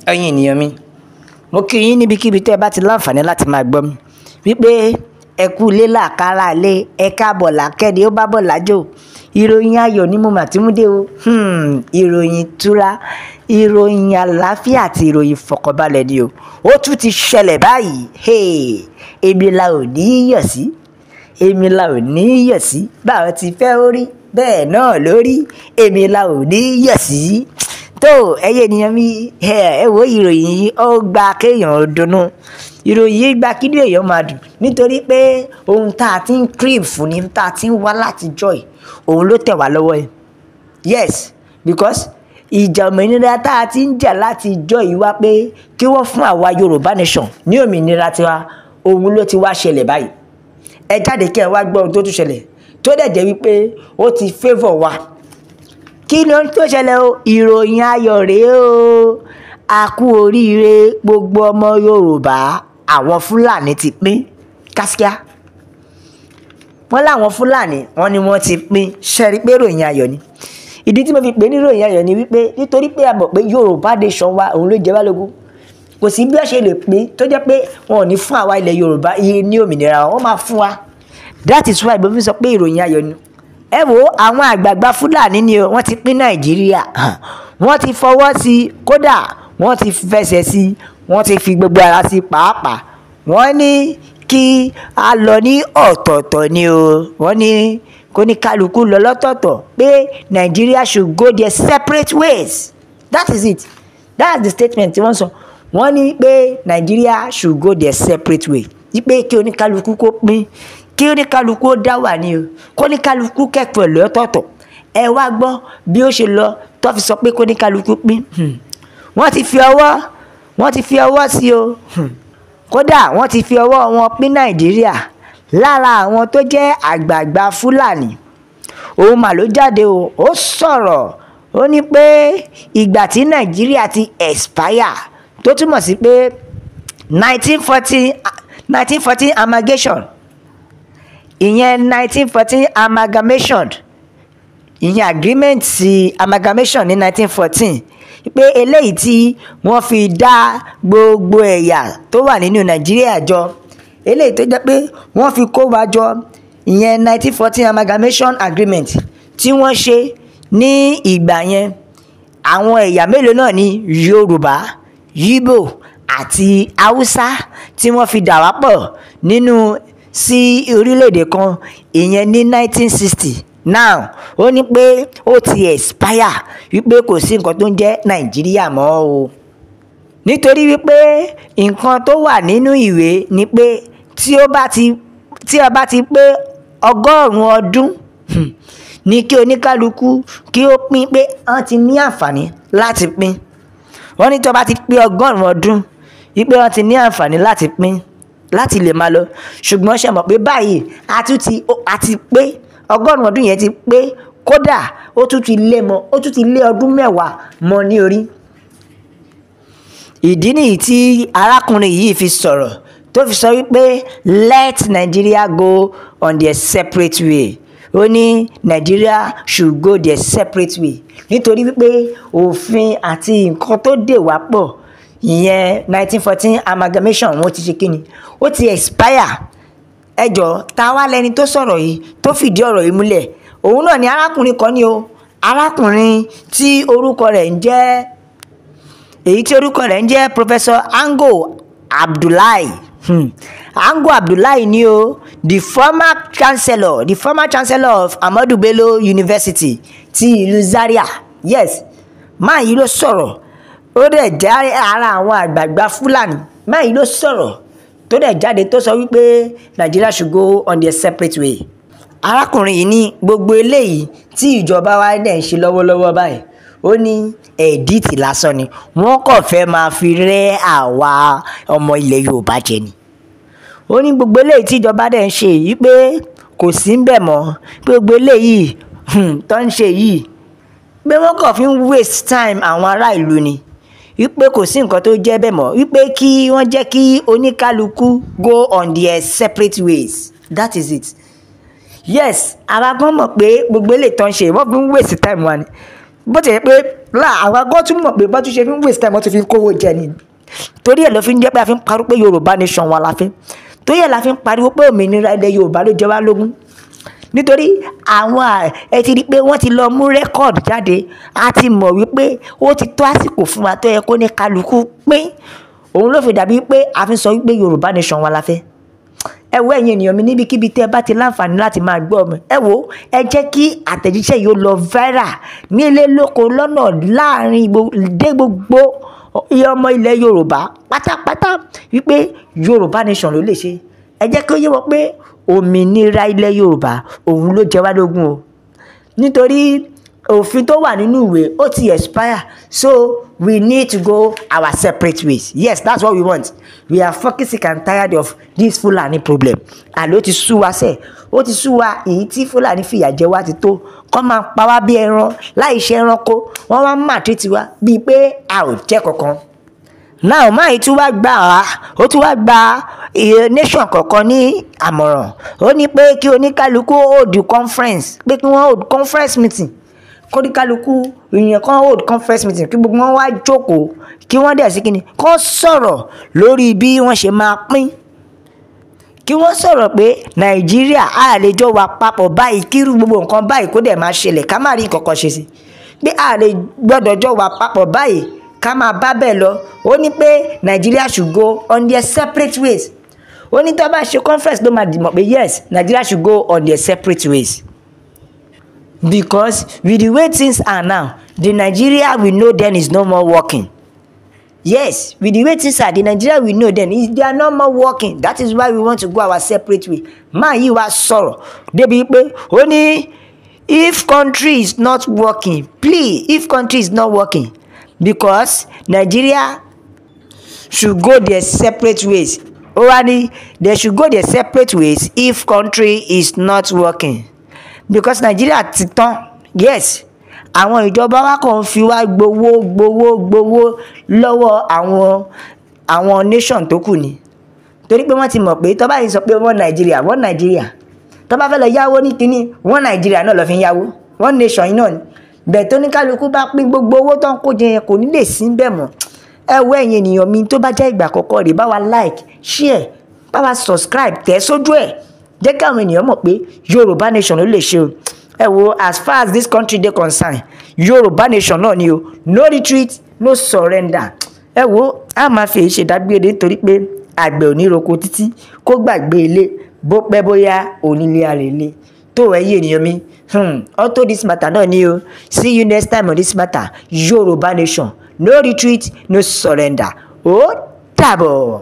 Ẹ̀yin ènìyàn mi, mo kí yín níbikíbi tẹ́ ẹ bá ti láǹfààní láti máa gbọ́ mi wípé ẹ kú ilé làkàrà lé, ẹ káàbọ̀ làkẹ́ni ó bá bọ̀ lájò. Ìròyìn ayọ̀ ni mo mà ti mú dé o. Ìròyìn ìtura, ìròyìn àlàáfíà àti ìròyìn ìfọ̀kànbalẹ̀ ni o. Ó tún ti ṣẹlẹ̀ báyìí. Èmi la ò ní í yọ̀ sí, èmi la ò ní í yọ̀ sí, báwo ti fẹ́ ó rí bẹ́ẹ̀ náà lórí, èmi la ò ní í yọ̀ sí. Tó ẹyẹ ènìyàn mi, ẹ wo ìròyìn yìí, ó gba kéèyàn dunnú. Ìròyìn yìí gba kí èèyàn máa dùn, nítorí pé ohun tá a ti ń crave fún ni, tá a ti ń wá láti joy, òun ló tẹ̀ wá lọ́wọ́ yìí. Yes, because ìjà òmìnira tá a ti ń jà láti joy yìí wá pé kí wọ́n fún àwa Yorùbá nation ní òmìnira tiwa, òun ló ti wá ṣẹlẹ̀ báyìí. Ẹ jáde kí ẹ wá gbọ́ ohun tó tún ṣẹlẹ̀, tó dẹ̀ jẹ́ wípé ó ti favour wa. Kí ló ń tó ṣẹlẹ̀ o? Ìròyìn ayọ̀ rèé o. A kú oríire gbogbo ọmọ Yorùbá, àwọn Fúlàní ti pín kásíá. Wọ́n láwọn Fúlàní, wọ́n ní wọ́n ti pín. Ṣe rí pé ìròyìn ayọ̀ ni? Ìdí tí mo fi pè ní ìròyìn ayọ̀ ni wípé nítorí pé a mọ̀ pé Yorùbá nation wa òun ló jẹ wá lógún. Kò sí bí wọ́n ṣe lè pín tó jẹ́ pé wọn ò ní fún àwa ilẹ̀ Yorùbá ní òmìnira, wọ́n máa fún wa. That is why mo fi sọ pé ìròyìn ayọ̀ ni. Ẹ wo àwọn àgbààgbà Fúlàní ni o, wọ́n ti pín Nàìjíríà, wọ́n ti fọwọ́ sí i, kódà wọ́n ti fẹsẹ̀ sí i, wọ́n ti fi gbogbo ara sí i pàápàá. Wọ́n ní kí a lọ ní ọ̀tọ̀ọ̀tọ̀ ni o. Wọ́n ní kó ní kálukú lọ lọ́tọ̀ọ̀tọ̀, pé Nigeria should go their separate ways. That is it. That's the statement tí wọ́n sọ. Wọ́n ní pé Nigeria should go their separate way. Wípé kí oníkálukú kó pín, kí oníkálukú ó dá wà ní o, kó oníkálukú kẹ́kọ̀ọ́ lọ́tọ̀ọ̀tọ̀. Ẹ wá gbọ́ bí ó ṣe lọ tó fi sọ pé kó oníkálukú pín. Wọ́n ti fi ọwọ́, wọ́n ti fi ọwọ́ sí o. Kódà wọ́n ti fi ọwọ́ wọn pín Nàìjíríà. Lára àwọn tó jẹ́ àgbààgbà Fúlàní, òun mà ló jáde o. Ó sọ̀rọ̀, ó ní pé ìgbà tí Nàìjíríà ti expire, tó túmọ̀ sí pé 1914 amalgamation, ìyẹn 1914 amalgamation, ìyẹn agreement sí amalgamation ní 1914, pé eléyìí tí wọ́n fi dá gbogbo ẹ̀yà tó wà nínú Nàìjíríà jọ, eléyìí tó jẹ́ pé wọ́n fi kó wa jọ, ìyẹn 1914 amalgamation agreement tí wọ́n ṣe ní ìgbà yẹn. Àwọn ẹ̀yà mélòó náà ní Yorùbá, Yíbò àti Haúsá tí wọ́n fi dà wá pọ̀ nínú sí orílẹ̀-èdè kan, ìyẹn ní 1960. Now ó ní pé ó ti expire, wípé kò sí nǹkan tó ń jẹ́ Nàìjíríà mọ́ o. Nítorí wípé nǹkan tó wà nínú ìwé ni pé tí ó bá ti pé 100 ọdún ní kí oníkálukú kí ó pín, pé wọ́n ti ní àǹfààní láti pín. Wọ́n ní tí ó bá ti pé 100 ọdún, wípé wọ́n ti ní àǹfààní láti pín, láti lè máa lọ. Ṣùgbọ́n ṣe mọ̀ pé báyìí a tún ti, a ti pé 100 ọdún yẹn ti pé, kódà ó tún ti lé mọ́, ó tún ti lé ọdún mẹ́wàá mọ́ ní orí. Ìdí nìyí tí arákùnrin yìí fi sọ̀rọ̀, tó fi sọ wípé let Nigeria go on their separate way. Ó ní Nigeria should go their separate way, nítorí wípé òfin àti nǹkan tó dè wá pọ̀, ìyẹn 1914 amalgamation, wọ́n ti ṣe kíni, ó ti expire. Ẹ jọ̀ọ́, ta wá lẹni tó sọ̀rọ̀ yìí, tó fìdí ọ̀rọ̀ yìí múlẹ̀? Òun náà ni arákùnrin kan ní o. Arákùnrin tí orúkọ rẹ̀ ń jẹ́, èyí tí orúkọ rẹ̀ ń jẹ́ Professor Ango Abdullahi. Ango Abdullahi ni o, the former chancellor of Ahmadu Bello University ti ìlú Zaria. Yes, máa yìí ló sọ̀rọ̀, ó dẹ̀ jẹ́ ara àwọn àgbààgbà Fúlàní. Máa yìí ló sọ̀rọ̀ tó dẹ̀ jáde tó sọ wípé Nigeria should go on their separate way. Arákùnrin yìí ní gbogbo eléyìí tí ìjọba wa dẹ̀ ń ṣe lọ́wọ́lọ́wọ́ báyìí, ó ní edit lásán ni, wọ́n kàn fẹ́ máa fi rẹ́ àwa ọmọ ilẹ̀ Yorùbá jẹ ni. Ó ní gbogbo eléyìí tí ìjọba dẹ̀ ń ṣe yìí pé kò sí ń bẹ̀ mọ́, pé gbogbo eléyìí tó ń ṣe yìí pé wọ́n kàn fi ń waste time àwọn ará ìlú ni, wípé kò sí nǹkan tó jẹ́ bẹ́ẹ̀ mọ́, wípé kí wọ́n jẹ́ kí oníkálukú go on their separate ways. That is it. Yes, àwa gan mọ̀ pé gbogbo eléyìí tó ń ṣe, wọ́n fi ń waste time wa ni. Bó ti yẹ pé láà, àwa gan tún mọ̀ pé bó tún ṣe fi ń waste time, wọ́n tún fi ń kówó jẹ ni. Torí ẹ̀ ló fi ń jẹ́ pé a fi ń pariwo pé Yorùbá nation wa la fi. Torí ẹ̀ la fi ń pariwo pé òmìnira ilẹ̀ Yorùbá ló jẹ wá lógún. Nítorí àwọn ẹ ti rí pé wọ́n ti lọ mú record jáde, a ti mọ̀ wípé ó ti tó àsìkò fún wa tó yẹ kó ní kálukú pín. Òun ló fi dàbí pé a fi ń sọ wípé Yorùbá nation wa la fẹ́. Ẹ wo, ẹ̀yin ènìyàn mi, níbikíbi tí ẹ bá ti láǹfààní láti máa gbọ́ mi, ẹ wo, ẹ jẹ́ kí àtẹ̀jíṣẹ́ yìí ó lọ viral nílé, lóko, lọ́nà, láàrin dé gbogbo iye ọmọ ilẹ̀ Yorùbá pátápátá wípé Yorùbá nation ló lè ṣe. Ẹ jẹ́ kí ó yé wọn pé òmìnira ilẹ̀ Yorùbá òun ló jẹ wá lógún o, nítorí òfin tó wà nínú ìwé ó ti expire. So we need to go our separate ways. Yes, that's what we want. We are fucking sick and tired of this Fulani problem. Àló ti sú wa sẹ́, ó ti sú wa. Èyí tí Fulani fìyà jẹ wá ti tó. Kọ́ máa pa wá bí ẹran láì ṣe ẹranko, wọ́n wá ń maltreat wa bíi pé a ò jẹ́ kankan. Now, máa yìí tún wá gbà á, ó tún wá gba nation kọ̀ọ̀kan ní àmọ̀ràn. Ó ní pé kí oníkálukú hold conference, pé kí wọ́n hold conference meeting, kóníkálukú èèyàn kan hold conference meeting, kí gbogbo wọn wá jókòó, kí wọ́n dẹ̀ sí kíni kó sọ̀rọ̀ lórí bí wọ́n ṣe máa pín, kí wọ́n sọ̀rọ̀ pé Nàìjíríà á lè jọ wà papọ̀ báyìí, kírú gbogbo nǹkan báyìí kó dẹ̀ máa ṣẹlẹ̀, ká má rí nǹkan kan ṣe sí, pé a lè gbọ́dọ̀ jọ wà papọ̀ báyìí, ká máa bá bẹ́ẹ̀ lọ. Ó ní pé Nigeria should go on their separate ways. Ó ní tó bá ṣe conference ló máa dìmọ̀ pé yes, Nigeria should go on their separate ways, because with the way things are now, the Nigeria we know then is no more working. Yes, with the way things are, the Nigeria we know then is, they are no more working. That is why we want to go our separate way. Máa yí wa sọ̀rọ̀ débi pé ó ní if country is not working, please, if country is not working, because Nigeria should go their separate ways. Ó wá ní they should go their separate ways if country is not working, because Nigeria ti tán. Yes, àwọn ìjọba wa kàn fi wá gbowó, gbowó, gbowó lọ́wọ́ àwọn nation tó kù ni, torí pé wọ́n ti mọ̀ pé tó bá yìí sọ pé wọ́n Nàìjíríà, wọ́n Nàìjíríà, tó bá fẹ́ lọ yáwó ní kínní, wọ́n Nàìjíríà náà lọ fi ń yáwó, one nation yìí náà ni. Bẹ́ẹ̀ tó ní kálukú bá pín, gbogbo owó tó ń kó jẹ yẹn kò ní lè sí bẹ́ẹ̀ mọ́. Ẹ wo, ẹ̀yin ènìyàn mi, tó bá jẹ́ ìgbà àkọ́kọ́ rẹ̀, bá wa like, share, bá wa subscribe, tẹ̀ sójú ẹ̀, jẹ́ kí àwọn ènìyàn mọ̀ pé Yorùbá nation ló lè ṣe o. Ẹ wo, as far as this country dey concerned, Yorùbá nation náà ni o. No retreat, no surrender. Ẹ wo, a máa fi èyí ṣe dágbére, nítorí pé àgbẹ̀ ò ní roko títí kó gbàgbé ilé. Bó pẹ́ bóyá, onílé àrèlé tó. Ẹ̀yin ènìyàn mi, onto this matter náà ni o. See you next time on this matter. Yorùbá nation, no retreat, no surrender. Ó dàbọ̀.